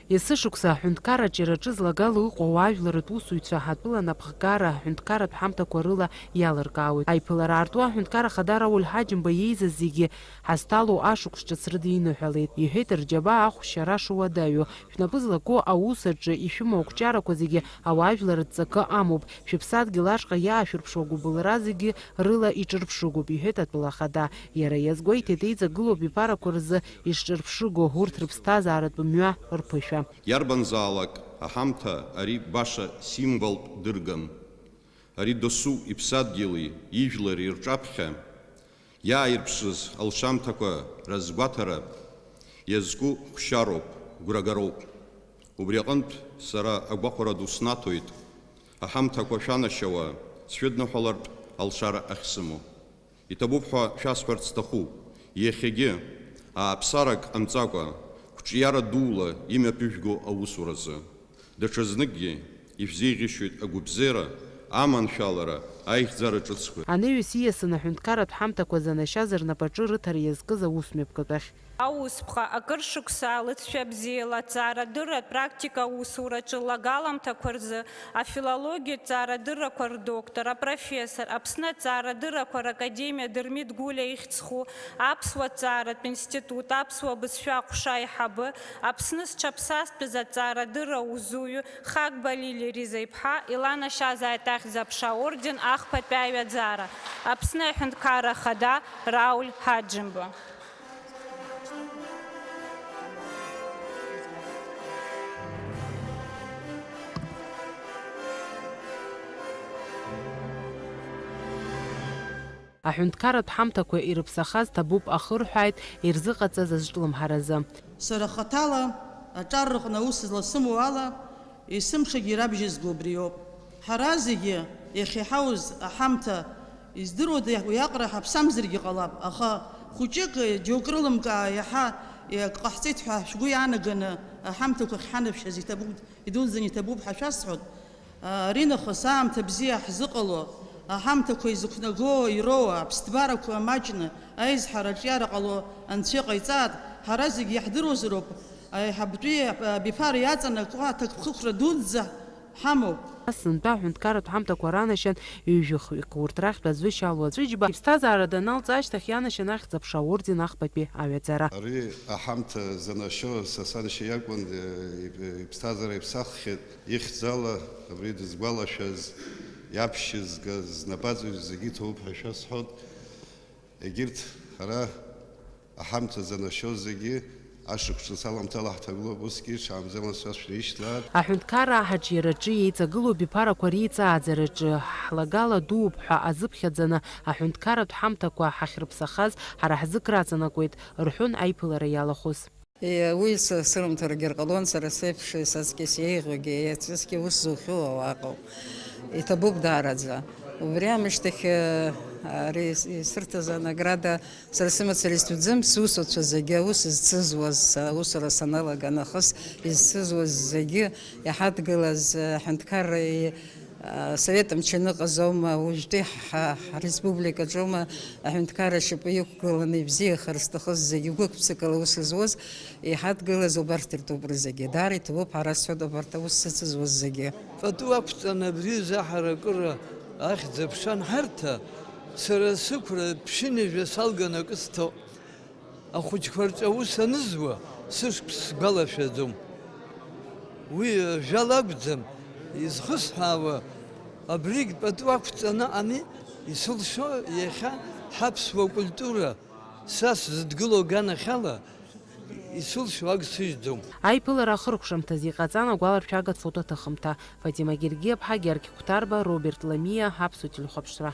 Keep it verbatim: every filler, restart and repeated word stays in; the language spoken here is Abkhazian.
Есышықәса аҳәынҭқарраҿы ираҿыз лагала ыҟоу ауаажәларратә усуҩцәа атәыла анапхгара аҳәынҭқарратә ҳамҭақәа рыла иалыркаауеит. Аиԥылара аартуа аҳәынҭқар ахада Рауль Ҳаџьымба иеизаз зегьы ҳазҭало ашықәс ҿыц рыдиныҳәалеит, иҳәеит рџьабаа ахәшьара шуадаҩу. Шәнапы злаку аус аҿы ишәымоу ақәҿиарақәа зегьы ауаажәларратә ҵакы амоуп. Шәыԥсадгьыл ашҟа иаашәырԥшуа агәыбылра зегьы рыла иҿырԥшыгоуп, иҳәеит атәыла ахада. Иара иазгәеиҭеит, еиҵагылоу абиԥарақәа рзы ишҿырԥшыго урҭ рыԥсҭазааратә мҩа рԥышәа. Иарбанзаалак аҳамҭа ари баша символтә дырган. Ари досу иԥсадгьыли ижәлари рҿаԥхьа иааирԥшыз алшамҭақәа разгәаҭара иазку хәшьароуп, гәрагароуп. Убри аҟынтә сара агәахәара ду снаҭоит, аҳамҭақәа шәанашьауа сшәыдныҳәалартә алшара ахьсымоу. Иҭабуп ҳәа шәасҳәарц сҭахуп, иахьагьы, ааԥсарак ҟамҵакәа, қәҿиара дула имҩаԥыжәго аусуразы. Даҽазныкгьы ишәзеиӷьасшьоит агәыбзиара, аманшәалара, аихьӡара ҿыцқәа. Анаҩс ииасын аҳәынҭқарратә ҳамҭақәа занашьаз рнапаҿы рыҭара иазкыз аусмҩаԥгатәахь. Аусԥҟа, акыр шықәса алыҵшәа бзиала аҭҵаарадырратә практика аусураҿы лага аламҭақәа рзы афилологиатә ҭҵаарадыррақәа рдоктор, апрофессор, Аԥсны аҭҵаарадыррақәа ракадемиа Дырмит Гәлиа ихьӡ зху аԥсуа ҭҵааратә институт аԥсуа бызшәа аҟәша аиҳабы, Аԥсны зҽаԥсазтәыз аҭҵаарадырра аузуҩы Хагба Лилиа Риза-иԥҳа иланашьазааит Ахьӡ-аԥша аорден ахԥатәи аҩаӡара, Аԥсны аҳәынҭқарра ахада Рауль Ҳаџьымба. Аҳәынҭқарратә ҳамҭақәа ирыԥсахаз ҭабуп ахырҳәааит ирзыҟаҵаз азҿлымҳаразы. Сара хаҭала аҿар рҟны аус зласымоу ала, есымшагьы ирабжьызго убриоуп. Ҳара зегьы иахьа иҳауз аҳамҭа, издыруада, уи аҟара ҳаԥсамзаргьы ҟалап, аха хәыҷык, џьоук рылымкаа иаҳа акы ҟаҳҵеит ҳәа шәгәы иаанаганы аҳамҭақәа ахьҳанашәшьаз иҭабуп, идуӡӡаны иҭабуп ҳәа шәасҳәоит. Аринахыс аамҭа бзиа ҳзыҟало, аҳамҭақәа изықәнаго ироуа, аԥсҭбарақәа маҷны, аизҳара аҿиара ҟало Анцәа иҟаиҵааит, ҳара зегь иаҳдыруазароуп, аиҳабтәи абиԥара иаҵанакуа аҭакԥхықәра дуӡӡа ҳамоуп. Сынтәа аҳәынҭқарратә ҳамҭақәа ранашьан ҩажәихҩык. Урҭ рахьтә аӡәы Шьалуа Ҵәыџьба иԥсҭазаара даналҵ ашьҭахь ианашьан Ахьӡ-аԥша аорден ахԥатәи аҩаӡара. Ари аҳамҭа занашьо са саншьа иакәын, иԥсҭазаара иԥсаххьеит. Ихьӡала абри дызгәалашәаз, иаԥшьызгаз, знапаҵаҩыз зегьы иҭоуп ҳәа шәасҳәоит. Егьырҭ ара аҳамҭа занашьоу зегьы ашықәс аламҭала ҳҭагылоуп, усгьы ҽаамзала сашәра ишьҭлааит. Аҳәынҭқарра аҳаҿиараҿы еиҵагылоу абиԥарақәа реиҵааӡараҿы ҳлагала дууп ҳәа азыԥхьаӡаны аҳәынҭқарратә ҳамҭақәа ҳахьрыԥсахаз ҳара ҳзы краҵанакуеит, рҳәон аиԥылара иалахәыз. Е, уи са-, сырымҭаргьы рҟалон, сара сеиԥш саҵкьыс еиӷьугьы, еҵәьысгьы ус зухьоу ауаа ыҟоуп. Иҭабуп даараӡа. Убри аамышьҭахь, э, ари ис-, исырҭаз анаграда сара сымацара изҭаӡам, сусуцәа зегьы аус зцызуаз, аусура саналага нахыс изцызуаз зегьы иҳадгылаз, э, аҳәынҭқарра, Асовет мчы аныҟаз аума, уажәтәи ҳа-, ҳреспубликаҿоума аҳәынҭқарра ашьапы иқәгыланы ибзиахар зҭахыз зегьы гәык-ԥсыкала аус зуаз, иҳадгылаз убарҭ ртәуп рызегьы. Даара иҭабуп ҳәа расҳәоит убарҭ аус зыцызуаз зегьы. Пату ақәҵаны абри заҳаракыра ахьӡ-аԥша анҳарҭа, сара сықәра ԥшьынҩажәа салган акы сҭо. Ахәыҷқәа рҿы аус анызуа сышықәс сгәалашәаӡом. Уи, э, жәала акәӡам изхысҳәаауа, абригь пату ақәҵаны ами исылшо иахьа ҳаԥсуа культура, са сзыдгыло аганахьала исылшо агсыжьӡом. Аиԥылара ахыркәшамҭазы иҟаҵан агәаларшәагатә фотоҭыхымҭа. Фатима Гергиаԥҳа, Гьаргь Қәҭарба, Роберт Ламиа, Аԥсуа телехәаԥшра.